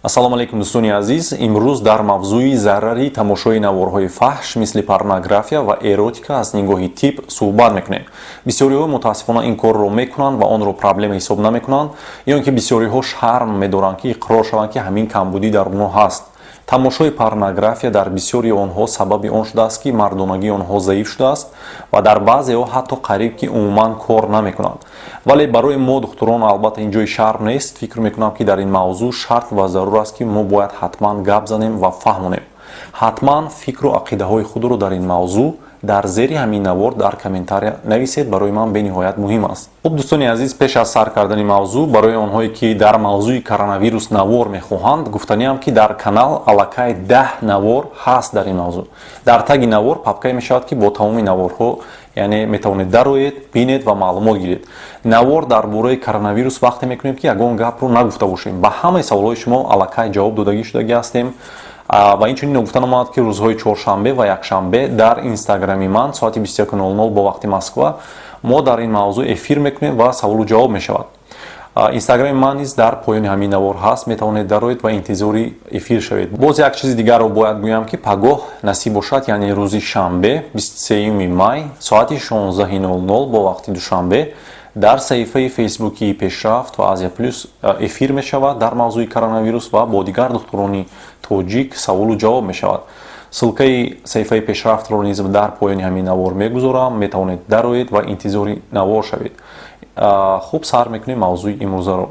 Ассалому алайкум, дӯстони азиз. Имрӯз дар мавзӯи зарари тамошои наворҳои фаҳш, мисли порнография ва эротика, аз нигоҳи тиб суҳбат мекунем. Бисёриҳо, мутаассифона, ин корро мекунанд ва онро проблема ҳисоб намекунанд ё ин ки бисёриҳо шарм медоранд, ки иқрор шаванд, ки ҳамин камбудӣ дар онҳо ҳаст. Тамошои порнография дар бисёри онҳо сабаби он шудааст, ки мардонагии онҳо заиф шудааст ва дар баъзеҳо ҳатто қариб ки умуман кор намекунанд. Вале барои мо, духтурон, албатта, ин ҷои шарм нест. Фикр мекунам, ки дар ин мавзӯъ шарт ва зарур аст, ки мо бояд ҳатман гап занем ва фаҳмонем. Ҳатман фикру ақидаҳои худро дар ин мавзӯъ дар зери ҳамин навор дар комментария нависед, барои ман бениҳоят муҳим аст. Хуб, дӯстони азиз, пеш аз сар кардани мавзӯъ, барои онҳое, ки дар мавзӯи коронавирус навор мехоҳанд, гуфтаниам, ки дар канал аллакай 10 навор ҳаст дар ин мавзӯъ. Дар таги навор папкае мешавад, ки бо тамоми наворҳо, яъне метавонед дароед, бинед ва маълумот гиред. Навор дар бораи коронавирус вақте мекунем, ки ягон гапро нагуфта бошем, ба ҳамаи саволҳои шумо аллакай ҷавоб додагӣ шудагӣ ҳастем. Ва инчунин ногуфта намонад, ки рӯзҳои чоршанбе ва якшанбе дар инстаграми ман соати 21:00 бо вақти Москва мо дар ин мавзӯъ эфир мекунем ва саволу ҷавоб мешавад. Инстаграми ман низ дар поёни ҳамин навор ҳаст, метавонед дароед ва интизори эфир шавед. Боз як чизи дигарро бояд гӯям, ки пагоҳ, насиб бошад, яъне рӯзи шанбе, 23 май, соати 16:00 бо вақти Душанбе дар саҳифаи фейсбукии «Пешрафт» ва «Азия Плюс» эфир мешавад дар мавзӯи коронавирус ва бо дигар духтурони тоҷик саволу ҷавоб мешавад. Ссылкаи саҳифаи «Пешрафтро» низ дар поёни ҳамин навор мегузорам, метавонед дароед ва интизори навор шавед. Хуб, сар мекунем мавзӯи имрӯзаро.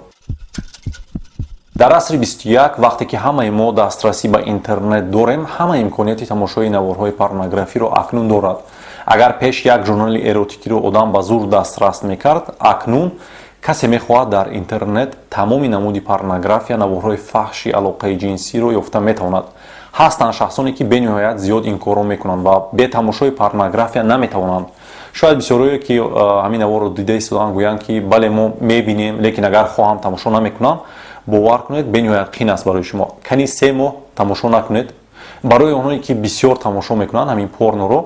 Дар асри 21, вақте ки ҳамаи мо дастрасӣ ба интернет дорем, ҳама имконияти тамошои наворҳои порнографиро акнун дорад. Агар пеш як журнали эротикиро одам ба зур дастрас мекард, акнун касе мехоҳад, дар интернет тамоми намуди порнография, наворҳои фаҳши алоқаи ҷинсиро ёфта метавонад. Ҳастанд шахсоне, ки бениҳоят зиёд ин корро мекунанд ва бе тамошои порнография наметавонанд. Шояд бисёрое, ки ҳамин наворро дида истодаанд, гӯянд, ки бале, мо мебинем, лекин агар хоҳам, тамошо намекунам. Бовар кунед, бениҳоят қин аст барои шумо. Кани 3 моҳ тамошо накунед. Барои онҳое, ки бисёр тамошо мекунанд ҳамин порноро,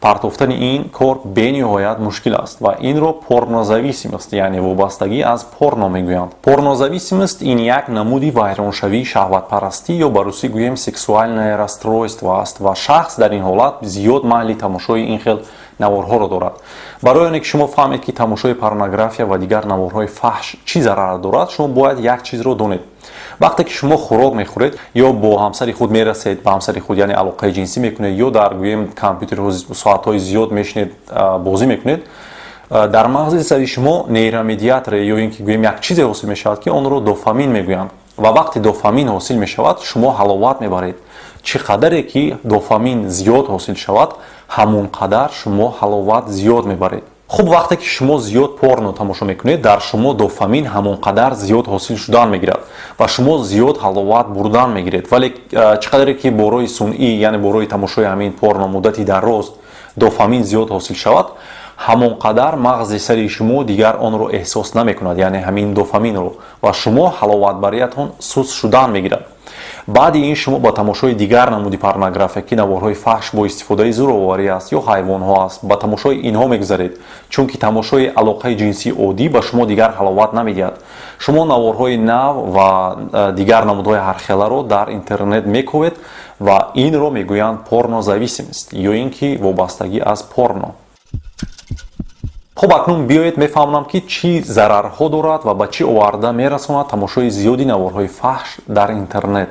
партофтани ин кор бениҳоят мушкил аст ва инро порнозависимость, яъне вобастагӣ аз порно мегӯянд. Порнозависимость ин як намуди вайроншавии шаҳватпарастӣ ё ба русӣ гӯем, сексуальное расстройство аст ва шахс дар ин ҳолат зиёд майли тамошои ин хел наворҳоро дорад. Барои оне ки шумо фаҳмед, ки тамошои порнография ва дигар наворҳои фаҳш чӣ зарар дорад, шумо бояд як чизро донед. Вақте ки шумо хӯрок мехӯред ё бо ҳамсари худ мерасед, ба ҳамсари худ, яъне алоқаи ҷинсӣ мекунед, ё дар, гӯем, компютерҳо соатҳои зиёд мешинед, бозӣ мекунед, дар мағзи сари шумо нейромедиаторе ё ин ки гӯем, як чизе ҳосил мешавад, ки онро дофамин мегӯянд. Ва вақте дофамин ҳосил мешавад, шумо ҳаловат мебаред. Чӣ қадаре ки дофамин зиёд ҳосил шавад, ҳамон қадар шумо ҳаловат зиёд мебаред. Хуб, вақте ки шумо зиёд порно тамошо мекунед, дар шумо дофамин ҳамон қадар зиёд ҳосил шудан мегирад ва шумо зиёд ҳаловат бурдан мегиред. Вале чӣ қадаре ки бо роҳи сунъӣ, яъне бо роҳи тамошои ҳамин порно, муддати дароз дофамин зиёд ҳосил шавад, ҳамон қадар мағзи сари шумо дигар онро эҳсос намекунад, яъне ҳамин дофаминро, ва шумо ҳаловатбариятон суст шудан мегирад. Баъди ин шумо ба тамошои дигар намуди порнография, ки наворҳои фаҳш бо истифодаи зӯроварӣ аст ё ҳайвонҳо аст, ба тамошои инҳо мегузаред, чунки тамошои алоқаи ҷинсии оддӣ ба шумо дигар ҳаловат намедиҳад. Шумо наворҳои нав ва дигар намудҳои ҳархеларо дар интернет мековед ва инро мегӯянд порнозависимость ё ин ки вобастагӣ аз порно. Хуб, акнун биёед мефаҳмонам, ки чӣ зарарҳо дорад ва ба чӣ оварда мерасонад тамошои зиёди наворҳои фаҳш дар интернет.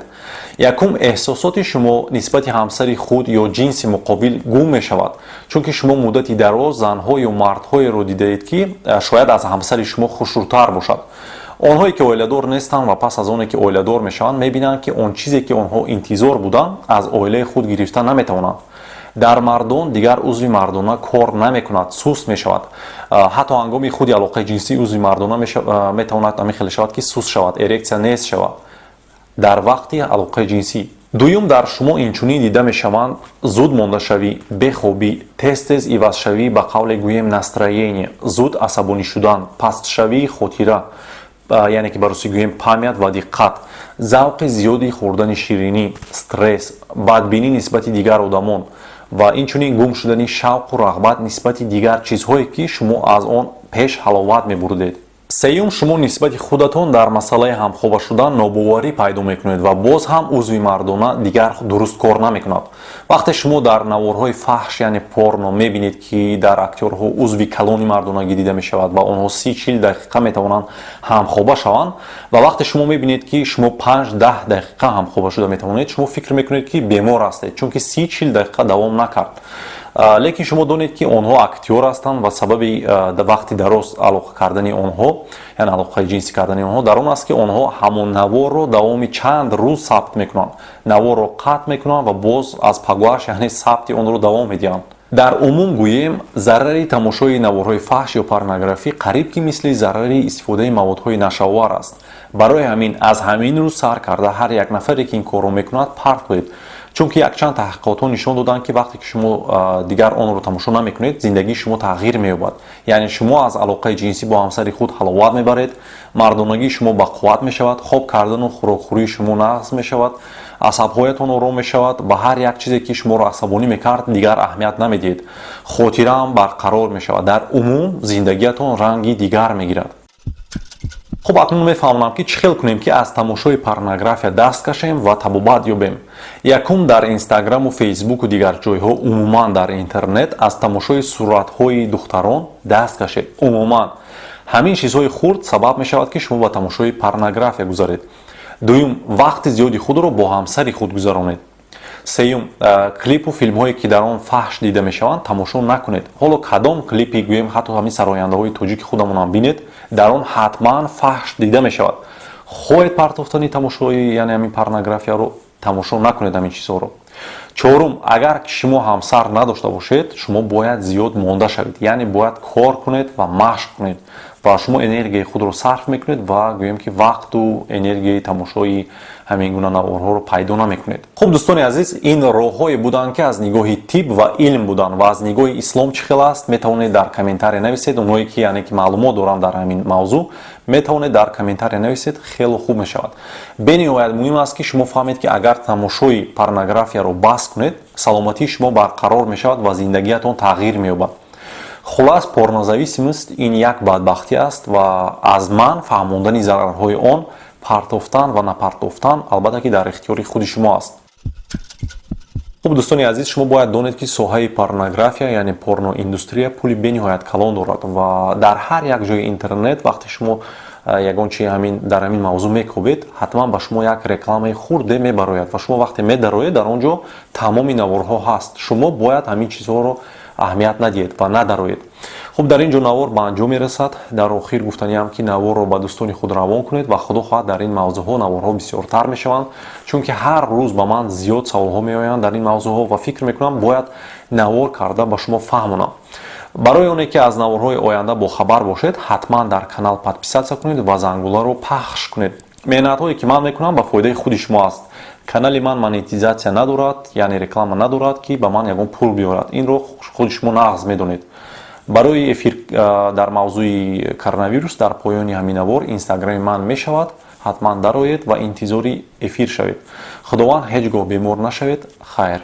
Якум, эҳсосоти шумо нисбати ҳамсари худ ё ҷинси муқобил гум мешавад, чунки шумо муддати дароз занҳо ё мардҳоеро дидаед, ки шояд аз ҳамсари шумо хушрӯтар бошад. Онҳое, ки оиладор нестанд ва пас аз оне ки оиладор мешаванд, мебинанд, ки он чизе, ки онҳо интизор буданд, аз оилаи худ гирифта наметавонанд. Дар мардон дигар узви мардона кор намекунад, суст мешавад. Ҳатто ҳангоми худи алоқаи ҷинсӣ узви мардона метавонад ҳамин хеле шавад, ки суст шавад, эрексия нест шавад дар вақти алоқаи ҷинсӣ. Дуюм, дар шумо инчунин дида мешаванд зуд мондашавӣ, бехобӣ, тез тез ивазшавӣ, ба қавле гӯем, настроение, зуд асабонӣ шудан, пастшавии хотира, яъне ки ба русӣ гӯем, память ва диққат, завқи зиёди хӯрдани ширинӣ, стресс, бадбинӣ нисбати дигар одамон ва инчунин гум шудани шавқу рағбат нисбати дигар чизҳое, ки шумо аз он пеш ҳаловат мебурдед. Сеюм, шумо нисбати худатон дар масъалаи ҳамхоба шудан нобоварӣ пайдо мекунед ва боз ҳам узви мардона дигар дуруст кор намекунад. Вақте шумо дар наворҳои фаҳш, яъне порно, мебинед, ки дар актёрҳо узви калони мардонагӣ дида мешавад ва онҳо 30-40 дақиқа метавонанд ҳамхоба шаванд, ва вақте шумо мебинед, ки шумо 5-10 дақиқа ҳамхоба шуда метавонед, шумо фикр мекунед, ки бемор ҳастед, чунки 30-40 дақиқа давом накард. Лекин шумо донед, ки онҳо актёр ҳастанд ва сабаби вақти дароз алоқа кардани онҳо, яъне алоқаи ҷинсӣ кардани онҳо, дар он аст, ки онҳо ҳамон наворро давоми чанд рӯз сабт мекунанд, наворро қатъ мекунанд ва боз аз пагоҳаш, яъне сабти онро давом медиҳанд. Дар умум гӯем, зарари тамошои наворҳои фаҳш ё порнографӣ қариб ки мисли зарари истифодаи маводҳои нашъаовар аст. Барои ҳамин аз ҳамин рӯз сар карда ҳар як нафаре, ки ин корро мекунад, партоед, чунки якчанд таҳқиқотҳо нишон доданд, ки вақте ки шумо дигар онро тамошо намекунед, зиндагии шумо тағйир меёбад. Яъне шумо аз алоқаи ҷинсӣ бо ҳамсари худ ҳаловат мебаред, мардонагии шумо бақувват мешавад, хоб кардану хӯрокхӯрии шумо нағз мешавад, асабҳоятон ором мешавад, ба ҳар як чизе, ки шуморо асабонӣ мекард, дигар аҳамият намедиҳед, хотираам барқарор мешавад. Дар умум зиндагиятон ранги дигар мегирад. Хуб, акнун мефаҳмонам, ки чӣ хел кунем, ки аз тамошои порнография даст кашем ва табобат ёбем. Якум, дар Инстаграму Фейсбуку дигар ҷойҳо, умуман дар интернет аз тамошои суратҳои духтарон даст кашед. Умуман ҳамин чизҳои хурд сабаб мешавад, ки шумо ба тамошои порнография гузаред. Дуюм, вақти зиёди худро бо ҳамсари худ гузаронед. Сеюм, клипу филмҳое, ки дар он фаҳш дида мешаванд, тамошо накунед. Ҳоло кадом клипи, гӯем, ҳатто ҳамин сарояндаҳои тоҷики худамонам бинед, дар он ҳатман фаҳш дида мешавад. Хоҳед партофтани тамошои, яъне ҳамин порнографияро, тамошо накунед ҳамин чизҳоро. Чорум, агар ки шумо ҳамсар надошта бошед, шумо бояд зиёд монда шавед, яъне бояд кор кунед ва машқ кунед ва шумо энергияи худро сарф мекунед ва гӯем, ки вақту энергияи тамошои ҳамин гуна наворҳоро пайдо намекунед. Хуб, дӯстони азиз, ин роҳҳое буданд, ки аз нигоҳи тиб ва илм буданд. Ва аз нигоҳи ислом чӣ хел аст, метавонед дар комментария нависед. Онҳое ки, яъне ки маълумот доранд дар ҳамин мавзӯъ, метавонед дар комментария нависед, хело хуб мешавад. Бениҳоят муҳим аст, ки шумо фаҳмед, ки агар тамошои порнографияро бас кунед, саломатии шумо барқарор мешавад ва зиндагиятон тағйир меёбад. Хулас, порнозависимость ин як бадбахтӣ аст ва аз ман фаҳмондани зарарҳои он, партофтан ва напартофтан, албатта ки дар ихтиёри худи шумо аст. Хуб, дӯстони азиз, шумо бояд донед, ки соҳаи порнография, яъне порноиндустрия, пули бениҳоят калон дорад ва дар ҳар як ҷои интернет вақте шумо ягон чи ҳамин дар ҳамин мавзӯъ мекобед, ҳатман ба шумо як рекламаи хурде мебарояд ва шумо вақте медароед, дар он ҷо тамоми наворҳо ҳаст. Шумо бояд ҳамин чизҳоро аҳамият надиҳед ва надароед. Хуб, дар ин ҷо навор ба анҷом мерасад. Дар охир гуфтаниам, ки наворро ба дӯстони худ равон кунед ва худо хоҳад, дар ин мавзӯъҳо наворҳо бисёртар мешаванд, чунки ҳар рӯз ба ман зиёд саволҳо меоянд дар ин мавзӯъҳо ва фикр мекунам, бояд навор карда ба шумо фаҳмонам. Барои оне ки аз наворҳои оянда бохабар бошед, ҳатман дар канал подписаться кунед ва зангуларо пахш кунед. Меҳнатҳое, ки ман мекунам, ба фоидаи худи шумо аст. Канали ман монетизатсия надорад, яъне реклама надорад, ки ба ман ягон пул биёрад. Инро худи шумо нағз медонед. Барои эфир дар мавзӯи коронавирус дар поёни ҳамин навор Инстаграми ман мешавад, ҳатман дароед ва интизори эфир шавед. Худованд ҳеҷ гоҳ бемор нашавед. Хайр.